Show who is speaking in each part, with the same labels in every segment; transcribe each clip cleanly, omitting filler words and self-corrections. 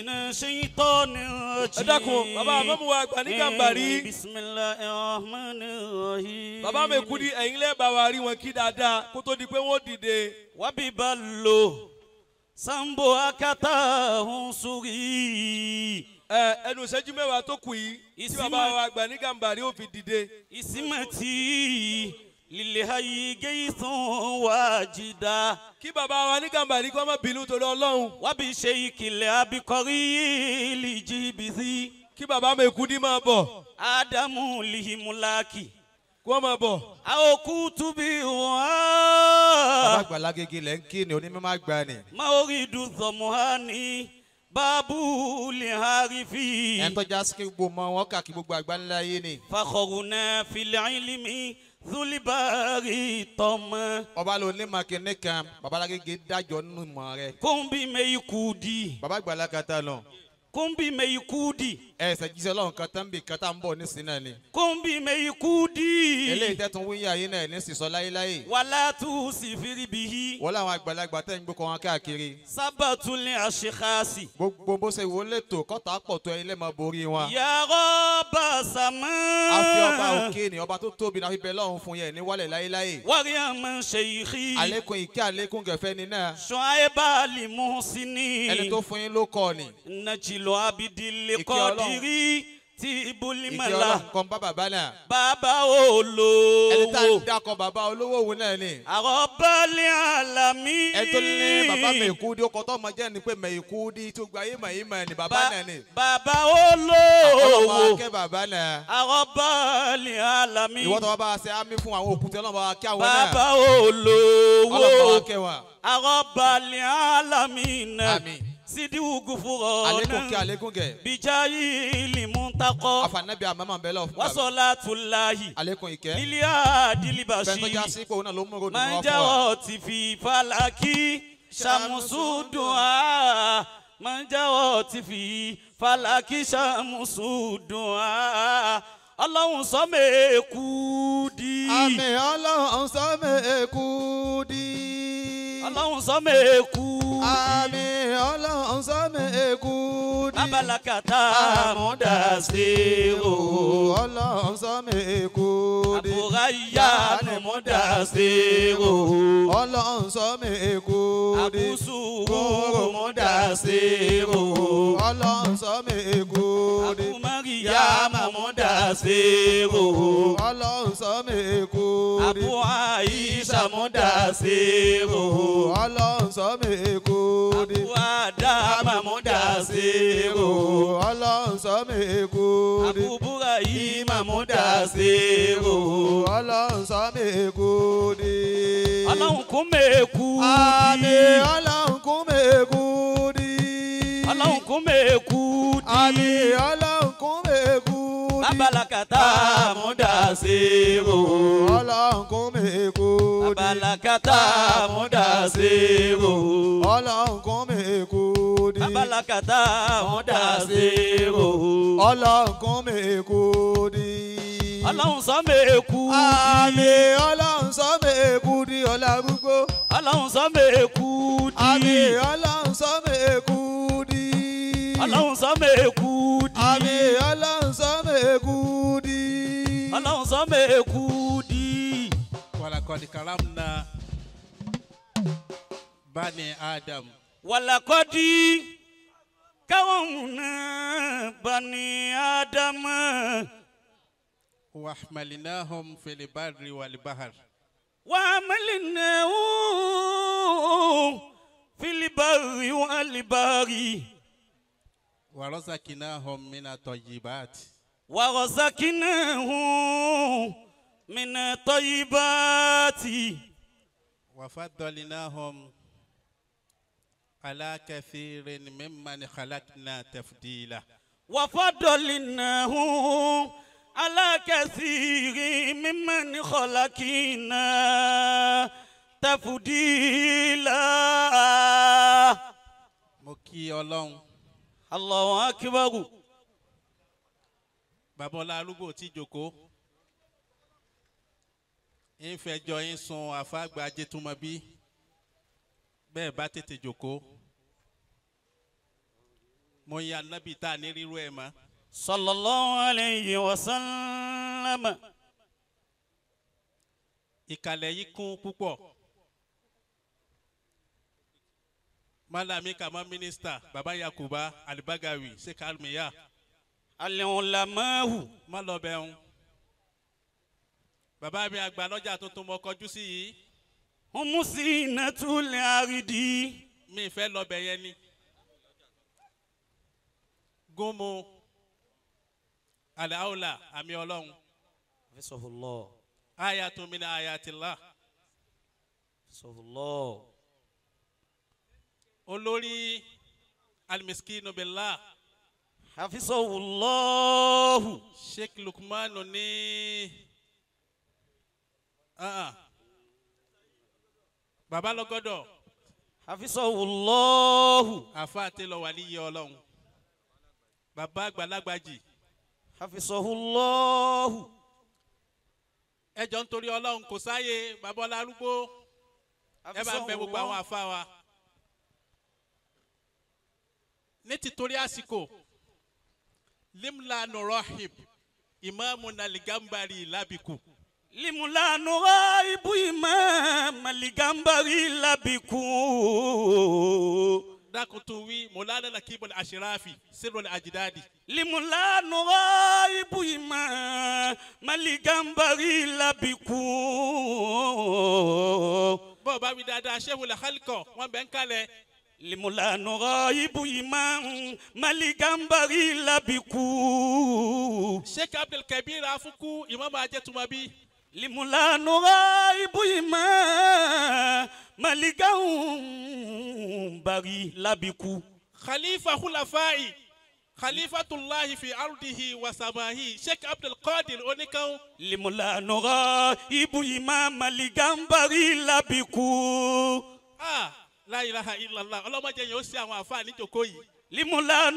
Speaker 1: Mina shaytanir rajim.
Speaker 2: Ẹ dákun bàbá àmọ́mú wa àgbà ní Gàmbàrí.
Speaker 1: Bismillahir rahmanir rahim.
Speaker 2: Bàbá mi kú ní ẹ̀yin lẹ́ẹ̀bà wa rí wọn kí dáadáa kó tó di pé wọ́n dìde.
Speaker 1: Wábí bá lò Sambo akata hunsuri.
Speaker 2: Ẹ ẹnu ìṣẹ́jú mẹ́wàá tó kù yìí tí bàbá wa àgbà ní Gàmbàrí ó fi dìde.
Speaker 1: Ìsímẹ̀tì lílẹ̀ gẹ̀ẹ́sán wájìdá.
Speaker 2: Kí bàbá wa ní Gàmbàrí kó má bínú torí Ọlọ́run.
Speaker 1: Wábí ṣe ìkìlẹ̀ abikọ̀rí lè jìbìtì.
Speaker 2: Kí bàbá mi kú ní máa bọ̀.
Speaker 1: Ádámù lìhìmúláàkì.
Speaker 2: Kó máa bọ̀.
Speaker 1: Àwòkú túbí wọ́n.
Speaker 3: Bàbá àgbà Lágége lẹ́ ń kí ni onímọ̀ máa gbà ni.
Speaker 1: Máorídù zọ̀mùhání bábú lè harifi.
Speaker 3: Ẹni tó já sí kí gbogbo ọmọ wọn kà kí gbogbo àgbáńlá yé ni.
Speaker 1: Fakọ̀rùnà fìlẹ̀ ìlímì zulibari tọmọ.
Speaker 3: Ọba ló ní màkìnní kan bàbá Lágége dájọ́ nínú ìmọ̀ rẹ̀.
Speaker 1: Kóńbí mẹ́yì di.
Speaker 3: Bàbá àgbà Lákàtà lọ.
Speaker 1: Kóńbí mẹ́yì di.
Speaker 3: Ẹsẹ̀ jíṣẹ́ Ọlọ́run kan tán bì kan tá ń bọ̀ nísìnyí náà ni.
Speaker 1: Kóńbí mẹ́yì di.
Speaker 3: Eléyìí tẹ́tun wíyà yín náà ní sísọ láyéláyé.
Speaker 1: Wàlá tú sí firibihi.
Speaker 3: Wọ́n láwọn àgbàlagbà tẹ́ ń gbé kọ́ wọn káàkiri.
Speaker 1: Sábàtúlẹ̀ àṣekáàsì.
Speaker 3: Gbogbo bó ṣe wọlé tó kọ́ta pọ̀ tó ilé máa borí wọn.
Speaker 1: Yàrá bá sàmá.
Speaker 3: A fi ọba òkè ni ọba tó tóbi náà fi bẹ lọ́hùn fún yẹn ní wálẹ̀ láyéláyé.
Speaker 1: Wárí àmọ́ ṣe ìhí.
Speaker 3: Àlékún ìkẹ́ àlékún gẹ̀fẹ́ ni náà.
Speaker 1: Ṣùáìbà lè mú sí ni.
Speaker 3: Ẹni tó fún yín ló kọ́ ni.
Speaker 1: Nàjìlọ abidile kọ́dìrí tí ibulimala.
Speaker 3: Ìkẹ́ Ọlọ́run kan bá bàbá náà.
Speaker 1: Bàbá olówó.
Speaker 3: Ẹni tá ń dákọ̀ bàbá olówó òun náà ni.
Speaker 1: Àrọ̀bálẹ̀ àlàmí.
Speaker 3: Ẹ tó ní bàbá Mèkúdí ó kọ́ tó ọmọ jẹ́ ni pé Mèkúdí tó gba ayé màá mọ̀ ni bàbá náà ni.
Speaker 1: Bàbá olówó.
Speaker 3: Ọlọ́mọ akẹ́ bàbá náà.
Speaker 1: Àrọ̀bálẹ̀ àlàmí.
Speaker 3: Ìwọ tó bá bá ṣe ámì fún àwọn òkúta ọlọ́mọ akẹ́ àwọn náà.
Speaker 1: Bàbá olówó.
Speaker 3: Ọlọ́mọ akẹ́ wọn.
Speaker 1: Àrọ̀bálẹ̀ àlàmí náà.
Speaker 3: Àmín.
Speaker 1: Sidiwu gufurọ
Speaker 3: alekun kẹ alekun kẹ.
Speaker 1: Bijayi limuntakọ.
Speaker 3: Afanabi amama bẹ lọ fún baba.
Speaker 1: Wasola tulahi.
Speaker 3: Alekun ikẹ.
Speaker 1: Liliya dilibasi.
Speaker 3: Fẹntọjá sípò náà ló mú ronú wá fún wa.
Speaker 1: Manjawọ ti fi falaki samusudua. Manjawọ ti fi falaki samusudua. Ọlọ́run sọ mẹ́ẹ̀kú di.
Speaker 3: Àmín Ọlọ́run sọ mẹ́ẹ̀kú di.
Speaker 1: Ọlọ́run sọ mẹ́ẹ̀kú di.
Speaker 3: Àmín Ọlọ́run sọ mẹ́ẹ̀kú di.
Speaker 1: Abalakata mudasiru.
Speaker 3: Ọlọ́run sọ mẹ́ẹ̀kú di.
Speaker 1: Àbúráyà mudasiru.
Speaker 3: Ọlọ́run sọ mẹ́ẹ̀kú di.
Speaker 1: Àbúsùrù mudasiru.
Speaker 3: Ọlọ́run sọ mẹ́ẹ̀kú di.
Speaker 1: Àbúmárìyá mudasiru.
Speaker 3: Ọlọ́run sọ mẹ́ẹ̀kú di.
Speaker 1: Àbú Àìṣà mudasiru.
Speaker 3: Ọlọ́run sọ mẹ́ẹ̀kú di.
Speaker 1: Àbú Ádámà mudasiru.
Speaker 3: Ọlọ́run sọ mẹ́ẹ̀kú di.
Speaker 1: Àbú Búráhímà mudasiru.
Speaker 3: Ọlọ́run sọ mẹ́ẹ̀kú di.
Speaker 1: Ọlọ́run kún mẹ́ẹ̀kú di.
Speaker 3: Àmín Ọlọ́run kún mẹ́ẹ̀kú di.
Speaker 1: Ọlọ́run kún mẹ́ẹ̀kú di.
Speaker 3: Àmín Ọlọ́run kún mẹ́ẹ̀kú di.
Speaker 1: Abalakata mudasiru.
Speaker 3: Ọlọ́run kún mẹ́ẹ̀kú di.
Speaker 1: Abalakata mudasiru.
Speaker 3: Ọlọ́run kún mẹ́ẹ̀kú di.
Speaker 1: Abalakata mudasiru.
Speaker 3: Ọlọ́run kún mẹ́ẹ̀kú di.
Speaker 1: Ọlọ́run sọ mẹ́ẹ̀kú di.
Speaker 3: Àmín Ọlọ́run sọ mẹ́ẹ̀kú di ọlá arúgbó.
Speaker 1: Ọlọ́run sọ mẹ́ẹ̀kú di.
Speaker 3: Àmín Ọlọ́run sọ mẹ́ẹ̀kú di.
Speaker 1: Ọlọ́run sọ mẹ́ẹ̀kú di.
Speaker 3: Àmín Ọlọ́run sọ mẹ́ẹ̀kú di.
Speaker 1: Ọlọ́run sọ mẹ́ẹ̀kú di.
Speaker 4: Walakad karamna bani Adam.
Speaker 1: Walakad karamna bani Adam.
Speaker 4: Wahmalinahum fil barri wal bahr.
Speaker 1: Wahmalinahum fil barri wal bahri.
Speaker 4: Warazaqnahum minat tayyibat.
Speaker 1: Warazaqnahum minat tayyibati.
Speaker 4: Wafaddalnahum ala kathirin mimman khalaqna tafdila.
Speaker 1: Wafaddalnahum ala kathirin mimman khalaqna tafdila.
Speaker 4: Mo kí Ọlọ́run.
Speaker 1: Allahu akbar.
Speaker 4: Bàbá ọlá arúgbó tí jókòó. Ń fẹjọ́ yín sun àfáàgbà Ajétúmọ̀bí. Bẹ́ẹ̀ bá tètè jókòó. Mo yan Nabi tá a ní rírú ẹ̀ mọ́.
Speaker 1: Sallallahu alayhi wa sallam.
Speaker 4: Ìkàlẹ̀ yìí kún púpọ̀. Malami kama mínísítà Baba Yakuba Alibagawi Sheikh Almiya.
Speaker 1: Al-ulamahu.
Speaker 4: Má lọ bẹ̀rùn. Bàbá mi àgbà lọ́jà tuntun mo kọjú sí yìí.
Speaker 1: Humusinatul aridi.
Speaker 4: Mi fẹ́ lọ bẹ̀ yẹn ni. Gómò Al-Aula àmì Ọlọ́run.
Speaker 1: Hafizahullah.
Speaker 4: Ayatun min ayatillah.
Speaker 1: Hafizahullah.
Speaker 4: Olórí Al-Miskinu Billah.
Speaker 1: Hafizahullah.
Speaker 4: Sheikh Lukmanu ní. Bàbá lọ́gọ́dọ̀.
Speaker 1: Hafizahullah.
Speaker 4: Àfa àti lọ wà níyì Ọlọ́run. Bàbá àgbàlagbàjì.
Speaker 1: Hafizahullah.
Speaker 4: Ẹ jọ̀ọ́ nítorí Ọlọ́run kò sáyé bàbá ọlárúgbó. Ẹ bá ń bẹ gbogbo àwọn àfa wa. Ní tìtorí àsìkò, Limla Nurahib, Ìmáàmù Naligambari Labiku.
Speaker 1: Limla Nurahibu Imam Naligambari Labiku.
Speaker 4: Dákun wí, Mọ̀lánà Nakibul Ashirafi, Sirrul Ajdadi.
Speaker 1: Limla Nurahibu Imam Naligambari Labiku.
Speaker 4: Bọ́ọ̀ bá wí dáadáa, Sheikhul Khalqo, wọ́n bẹ̀ ń kalẹ̀.
Speaker 1: Limla Nurahibu Imam Naligambari Labiku.
Speaker 4: Sheikh Abdul Kabir Afuku, Imam Ajetumabi.
Speaker 1: Limla Nurahibu Imam Naligambari Labiku.
Speaker 4: Khalifa Khulafai, Khalifatullahi fi ardihi wa samahi, Sheikh Abdul Qadir Onikan.
Speaker 1: Limla Nurahibu Imam Naligambari Labiku.
Speaker 4: Ah. La ilaha illallah. Ọlọ́mọ jẹ́ yẹn ó sí àwọn àfáà níjókòó yìí.
Speaker 1: Limla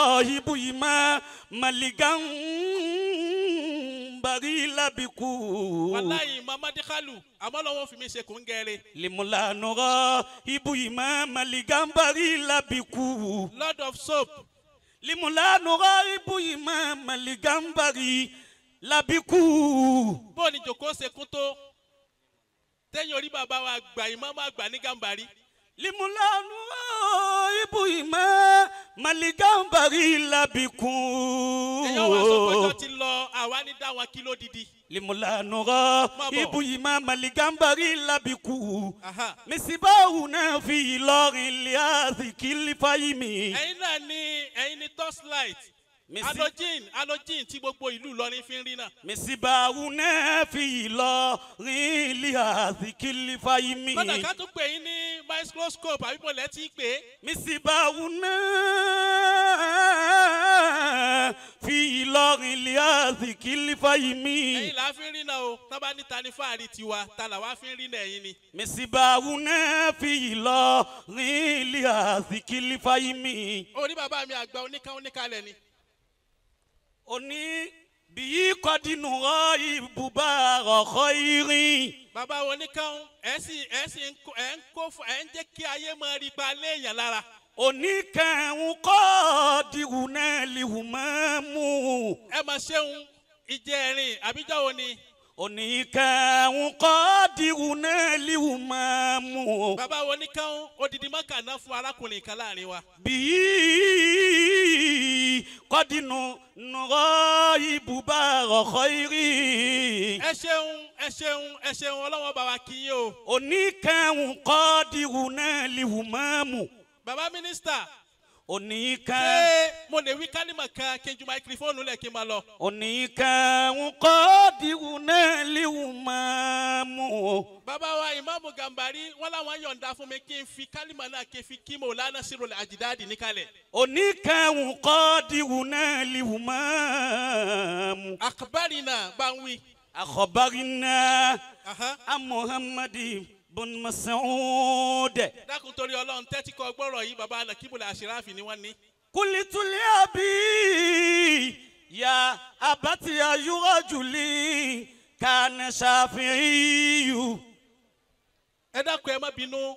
Speaker 1: Nurahibu Imam Naligambari Labiku.
Speaker 4: Wàláyé Mamadi Khalu, àmọ́ lọ́wọ́ fi mi ṣe kò ń gẹ̀rẹ́.
Speaker 1: Limla Nurahibu Imam Naligambari Labiku.
Speaker 4: Lord of soap.
Speaker 1: Limla Nurahibu Imam Naligambari Labiku.
Speaker 4: Bó ni jòkó ṣe kún tó? Tẹ́yìn orí bàbá wa àgbà ìmáàmù àgbà ní Gàmbàrí.
Speaker 1: Limla Nurahibu Imam Naligambari Labiku.
Speaker 4: Èèyàn wa sọ pé ọjọ́ ti lọ, àwa ní dá wọn kí ló didi.
Speaker 1: Limla Nurahibu Imam Naligambari Labiku. Misibahu náà fi Ìlọrin lé àzìkí fáyìmì.
Speaker 4: Ẹ̀yin náà ni ẹ̀yin ni torchlight. Halogen tí gbogbo ìlú Ìlọrin fi ń rí náà.
Speaker 1: Misibahu náà fi Ìlọrin lé àzìkí fáyìmì.
Speaker 4: Kọ́dà ká tún pè yín ní microscope àbí mo lẹ́ tí pè é.
Speaker 1: Misibahu náà fi Ìlọrin lé àzìkí fáyìmì.
Speaker 4: Ẹ̀yin là á fi ń rí náà o, tá bá ní ta ni fáàrí tiwa, ta là wá fi ń rí náà ẹ̀yin ni.
Speaker 1: Misibahu náà fi Ìlọrin lé àzìkí fáyìmì.
Speaker 4: Orí bàbá mi àgbà oníkan oníkalẹ̀ ni.
Speaker 1: Oni bíi kọ́dínú rọ ibùbá ọ̀kọ́ irin.
Speaker 4: Bàbá wo ní kàn ẹ̀ sì ń kó ẹ̀ ń jẹ́ kí ayé máa rí pa léèyàn lára.
Speaker 1: Oníkẹ̀hún kọ́ dìhù náà lìhù máa mú.
Speaker 4: Ẹ máa ṣeun ìjẹrin àbíjọ́ wo ni.
Speaker 1: Oníkẹ̀hún kọ́ dìhù náà lìhù máa mú.
Speaker 4: Bàbá wo ní kàn odidi mọ́kà náà fún arákùnrin kan láàrin wa.
Speaker 1: Bíi kọ́dínú nùrọ̀ ibùbá ọ̀kọ́ irin.
Speaker 4: Ẹ ṣeun ẹ ṣeun ẹ ṣeun Ọlọ́wọ́ bá wa kí yín o.
Speaker 1: Oníkẹ̀hún kọ́ dìhù náà lìhù máa mú.
Speaker 4: Bàbá mínísítà.
Speaker 1: Oníkẹ́.
Speaker 4: Ṣé mo lè wí kálímà kan kí n ju máikrófóònù lẹ̀ kí n máa lọ?
Speaker 1: Oníkẹ́ ń kọ́ dìhù náà lìhù máa mú.
Speaker 4: Bàbá wa Ìmáàmù Gàmbàrí wọ́n láwọn yọ̀ǹda fún mi kí n fi kálímà náà kí n fi kí Mọ̀lánà Sirrul Ajdadi níkàlẹ̀.
Speaker 1: Oníkẹ́ ń kọ́ dìhù náà lìhù máa mú.
Speaker 4: Àkàbárìnà bá ń wí.
Speaker 1: Àkàbárìnà Muhammadi bun Mas'ud.
Speaker 4: Dákun torí Ọlọ́run tẹ́tí kọ gbọ́rọ̀ yìí bàbá Nakibul Ashirafi ni wọ́n ní.
Speaker 1: Kulituli abi ya abati ayurajuli kana shafi'iyu.
Speaker 4: Ẹ dákun ẹ má bínú,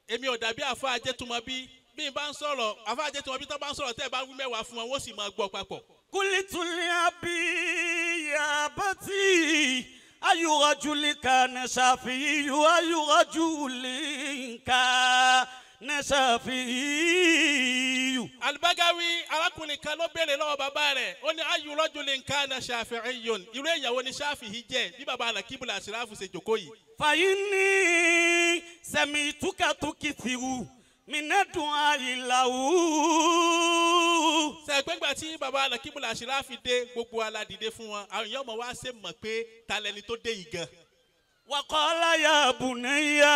Speaker 4: èmi ò dàbí àfa Ajétúmọ̀bí bí Bí n bá ń sọ̀rọ̀ àfáàjẹ́ tí wọ́n bí tán bá ń sọ̀rọ̀ tẹ́ ẹ bá wí mẹ́wàá fún wọn wọ́n sì máa gbọ́ papọ̀.
Speaker 1: Kulituli abi abati ayurajulika nasafiyu ayurajulika nasafiyu.
Speaker 4: Alibagawi arákùnrin kan ló béèrè lọ́wọ́ bàbá rẹ̀ ó ní ayurajulika nasafiyun irú èèyàn ni Ṣáfi'í jẹ́ bí bàbá Alakibula Asirafu ṣe jókòó yìí.
Speaker 1: Fàyínní sẹ̀mi túkàtúkìtìrù minadun ayilawu.
Speaker 4: Sẹ̀gbẹ́gbà tí baba Alakibula Asirafi dé gbogbo aládìde fún wọn àwọn èèyàn ọmọ wa ṣe mọ̀ pé ta lẹni tó dé yìí gan.
Speaker 1: Wàkọ́lá ya bùnẹ́yà.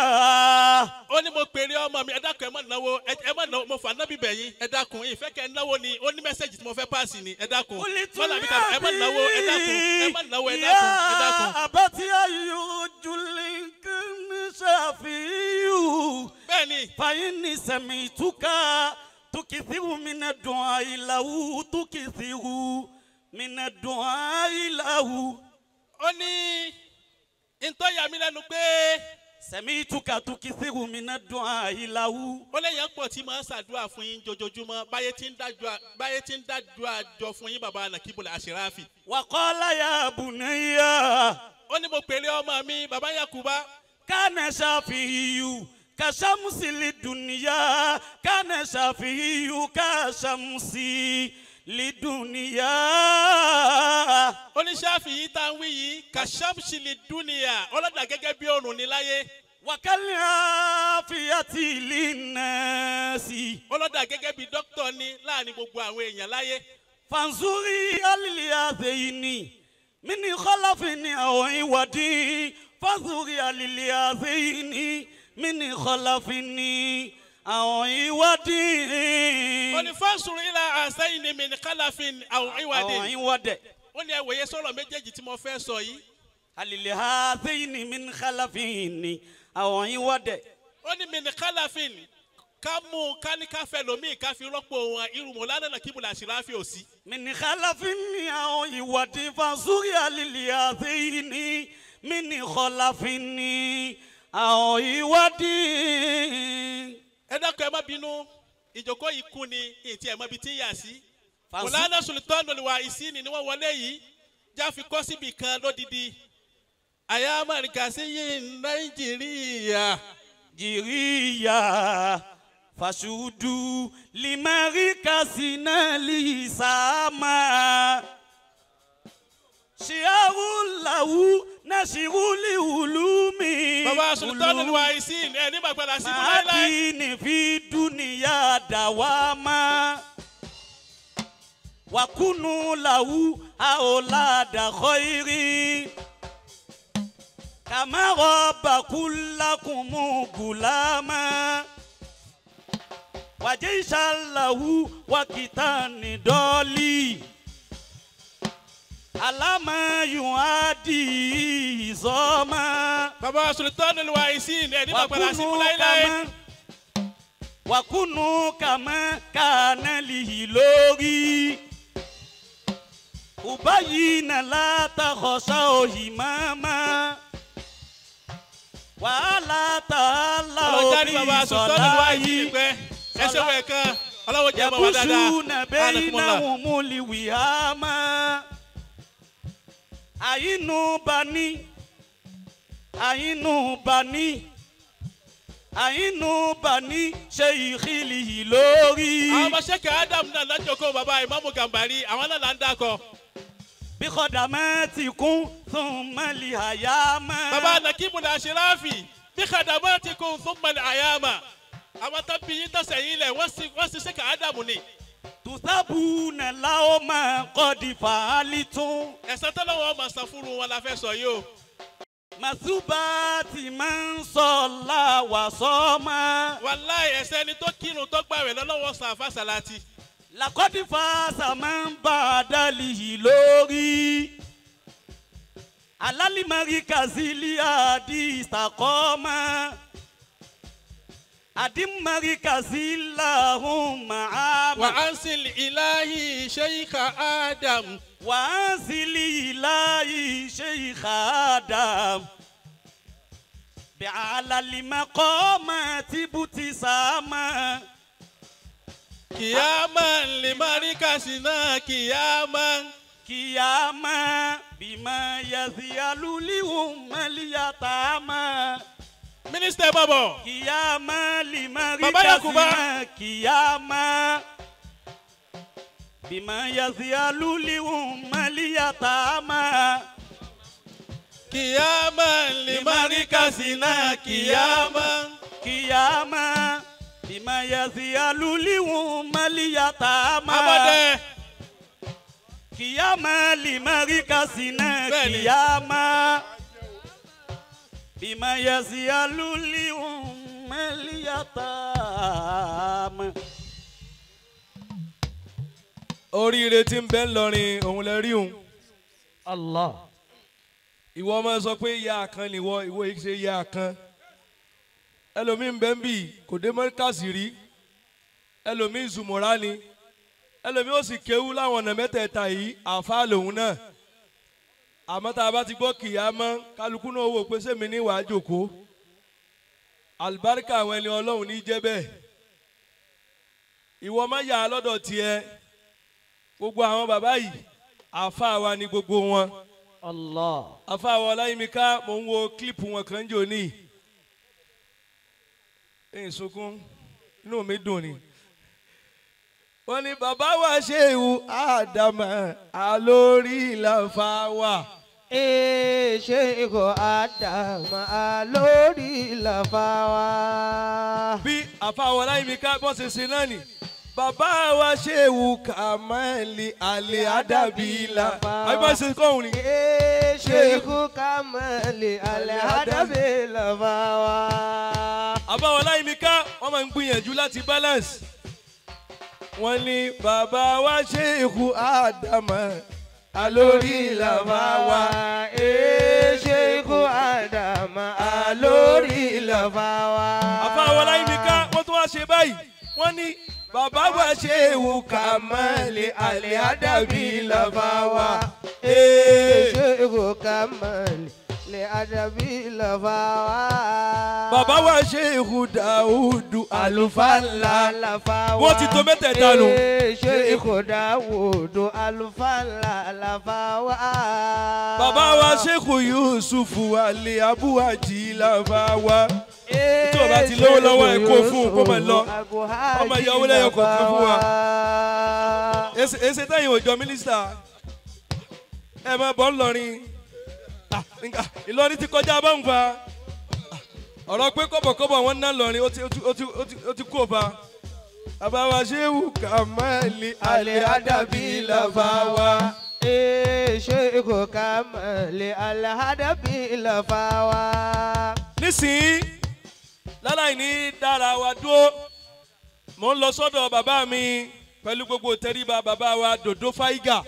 Speaker 4: Ó ní mo pèrè ọmọ mi ẹ dákun ẹ má náwó ẹ má náwó mo fà nábì bẹ̀yìn ẹ dákun ìfẹ́ kẹ́ ẹ náwó ni ó ní mẹ́sẹ̀gì tí mo fẹ́ páàsì ni ẹ dákun mọ́lá mi kà ẹ má náwó ẹ dákun ẹ má náwó ẹ dákun ẹ dákun.
Speaker 1: Àbátí ayọ̀júlẹ̀ kí ṣàfihàn.
Speaker 4: Bẹ́ẹ̀ni.
Speaker 1: Fàyínní sẹ̀mí túká tukithiru mina dùn àìláwù tukithiru mina dùn àìláwù.
Speaker 4: Ó ní ntọ́ yà mí lẹ́nu pé.
Speaker 1: Sẹ̀mí túká tukithiru mina dùn àìláwù.
Speaker 4: Ó lẹ́yìn pọ̀ tí màá ṣàdúrà fún yín jojoojúmọ́ báyé tí ń dájúà jọ fún yín bàbá Alakibula Asirafi.
Speaker 1: Wàkọ́lá ya bùnẹ́yà.
Speaker 4: Ó ní mo pèrè ọmọ mi bàbá Yakuba.
Speaker 1: Kánà ṣàfihàn. Kashamsi lidunia kana shafiyu kashamsi lidunia.
Speaker 4: Ó ní Ṣáfi'í tá ń wí yìí kashamsi lidunia ọlọ́dà gẹ́gẹ́ bí òrùn ní láyé.
Speaker 1: Wakali afiyati linnasi.
Speaker 4: Ọlọ́dà gẹ́gẹ́ bí dókítà ní láàrin gbogbo àwọn èèyàn láyé.
Speaker 1: Fanzuri aliliazeini mini khalafini aw iwadi fanzuri aliliazeini. Mini khalafini àwọn ìwádìí.
Speaker 4: Ó ní fásùrù ilà àṣẹyìn ni mini khalafin àwọn ìwádìí.
Speaker 1: Àwọn ìwádìí.
Speaker 4: Ó ní ẹ̀wòye sọ̀rọ̀ méjèèjì tí mo fẹ́ sọ yìí.
Speaker 1: Àlìlè àṣẹyìn ni mini khalafin àwọn ìwádìí.
Speaker 4: Ó ní mini khalafin ká mú káníkáfẹ́ lómi ká fi rọ́pò wọn irú Mọ̀lánà Nakibula Asirafi ò sí.
Speaker 1: Mini khalafin àwọn ìwádìí fásùrù àlìlè àṣẹyìn ni mini khalafin àwọn ìwádìí.
Speaker 4: Ẹ dákun ẹ má bínú ìjókòó yìí kú ni ètí ẹ mọ ibi tí ń yà sí. Mọ̀lánà Sultan wa ìsín ni wọ́n wọlé yìí jáfi kọ́ síbi kan lódìdí. Àyà Màríkà sí yìí Nàìjíríà.
Speaker 1: Jìríyà fàṣùdù limarika sinali sàmà. Ṣìyàwó nasiru ulumi.
Speaker 4: Baba Sultan wa isin ẹ ní bàgbàlá sí fún láíláí.
Speaker 1: Máàdì fi dúnìyà dàwámà. Wàkúnú làwù àwòládà kọ́ìrì. Kàmárọ̀ bàkúlákùnmù gùlámà. Wàjẹ́ ìṣàlàwù wàkìtà nìdọ́lì. Alama yuadi zọma.
Speaker 4: Baba Sultan wa isin ẹ ní bàgbàlá sí fún láíláí.
Speaker 1: Wakunu kama kanali lórí. Ubayi na látàkọ̀ṣà òhìmáma. Wàhálà tààlà òbí sọ̀lá yìí.
Speaker 4: Ẹ ṣe wẹ̀ kan ọlọ́wọ́ jẹ́ bàbá dáadáa.
Speaker 1: Yàbùsù nàbẹ́yìn náà wọ́n mú liwìhámà. Àyínú bani àyínú bani àyínú bani ṣe ìkìlì lórí.
Speaker 4: Àwọn ọmọ Ṣẹ́kẹ̀ Adam náà lọ́jọ́kọ́ bàbá Ìmáàmù Gàmbàrí àwọn náà là ń dákọ̀.
Speaker 1: Bí kọ́dà máa ti kún fún mọ́lì àyà máa.
Speaker 4: Bàbá Nakibula Asirafi bí kọ́dà máa ti kún fún mọ́lì àyà máa. Àwọn tó bí yín tọ̀sẹ̀ yín lẹ̀ wọ́n sì Ṣẹ́kẹ̀ Adam ni.
Speaker 1: Tùsábù nàlá ó máa kọ́ di fàálì tún.
Speaker 4: Ẹ̀san tó lọ́wọ́ máa san fúru wọn la fẹ́ sọ yìí o.
Speaker 1: Màsúbà tí máa ń sọ láwà sọ́mà.
Speaker 4: Wàláì ẹ̀sẹ̀ ẹni tó kírun tó gbàwẹ̀ lọ́lọ́wọ́ san àfàsàlátì.
Speaker 1: Làkọ́dífà sàmà ń bá a dálì yìí lórí. Alálìmárì kàzílì àdìsàkọ́mà. Adimari kazilahum ma'ama.
Speaker 4: Wa ansil ilahi Sheikh Adam.
Speaker 1: Wa ansil ilahi Sheikh Adam. Bi'ala limaqamati butisama.
Speaker 4: Kìyàmá limarikasina kìyàmá.
Speaker 1: Kìyàmá bímọ yazialu liumaliyatama.
Speaker 4: Mínísítà bọ̀bọ̀.
Speaker 1: Kìyàmá
Speaker 4: Baba Yakuba.
Speaker 1: limarikasina kìyàmá. Bímọ yazialu liumaliyatama.
Speaker 4: Kìyàmá limarikasina kìyàmá.
Speaker 1: Kìyàmá bímọ yazialu liumaliyatama.
Speaker 4: Abọ́dẹ.
Speaker 1: Kìyàmá limarikasina
Speaker 4: Bẹ́ẹ̀ni.
Speaker 1: kìyàmá. Bímọ yazialu liumaliyatama.
Speaker 2: Oríire tí ń bẹ ńlọrin òun lè rí òun.
Speaker 5: Allah.
Speaker 2: Ìwọ máa sọ pé ìyá kan nìwọ, ìwọ yìí ṣe ìyá kan. Ẹlòmíì ń bẹ ń bì kò dé mọ́ríkàsì rí. Ẹlòmíì zùmọ̀rá ni. Ẹlòmíì ó sì kéwú láwọn ọ̀nà mẹ́tẹ̀ẹ̀ta yìí, àáfàá lòun náà. Àmọ́ tá a bá ti gbọ́ kìyàmọ́, kálukú náà wò pé sèmi ní wàá jòkó. Àlùbáríkà àwọn ẹni Ọlọ́run ní jẹ́ bẹ́ẹ̀. Ìwọ má yà á lọ́dọ̀ tiẹ̀. Gbogbo àwọn bàbá yìí, àáfàá wa ni gbogbo wọn.
Speaker 5: Allah.
Speaker 2: Àfàwọ̀ Ọláyímíká, mò ń wo kílípù wọn kan jò ní. Ẹ̀yin sunkún, inú mi dùn ni. Wọ́n ní bàbá wa Ṣéhù Ádámà alórí làǹfà wà.
Speaker 5: Ee Ṣéhù Ádámà alórí làǹfà wà.
Speaker 2: Bí àfàwọ̀ Ọláyímíká bọ́ ṣe ṣe náà nì. Bàbá wa Ṣéhù Kàmálì Àlè Àdàbí là. Àbí bá ṣe kọ́ òun ni.
Speaker 5: Ee Ṣéhù Kàmálì Àlè Àdàbí làǹfà wà.
Speaker 2: Àfàwọ̀ Ọláyímíká wọ́n máa ń gbìyànjú láti balance. Wọ́n ní bàbá wa Ṣéhù Ádámà alórí làbá wa.
Speaker 5: Ee Ṣéhù Ádámà alórí làbá wa.
Speaker 2: Àfàwọ̀ Ọláyímíká wọ́n tún wá ṣe báyìí. Wọ́n ní bàbá wa Ṣéhù Kàmálì Àlè Àdàbí làbá wa.
Speaker 5: Ee Ṣéhù Kàmálì Àlè Àdàbí làbá wa.
Speaker 2: Bàbá wa Ṣéhù Dáúdù àlùfáà ńlá.
Speaker 5: Làfà wá.
Speaker 2: Wọ́n ti tó mẹ́tẹ̀ẹ̀ta nù.
Speaker 5: Ee Ṣéhù Dáúdù àlùfáà ńlá làfà wá.
Speaker 2: Bàbá wa Ṣéhù Yúsùfù Àlè Abúhàjì làbá wa. Tí o bá ti lówó lọ́wọ́ ẹ kó fún un kó máa lọ. Ọmọ ìyàwó lẹ́yọ kọ̀ọ̀kan fún wa. Èsì tẹ̀yìn òjò mínísítà. Ẹ máa bọ̀ ńlọrin. Ìlọrin ti kọjá bá ń fa. Ọ̀rọ̀ pé kọ́bọ̀kọ́bọ̀ wọn ná lọrin ó ti kú òfa. Bàbá wa Ṣéhù Kàmálì Àlè Àdàbí làbá wa.
Speaker 5: Ee Ṣéhù Kàmálì Àlè Àdàbí làbá wa.
Speaker 2: Nísìnyí láláì ní dára wa dúró, mò ń lọ sọ́dọ̀ bàbá mi pẹ̀lú gbogbo tẹríba bàbá wa Dòdó Fáígà.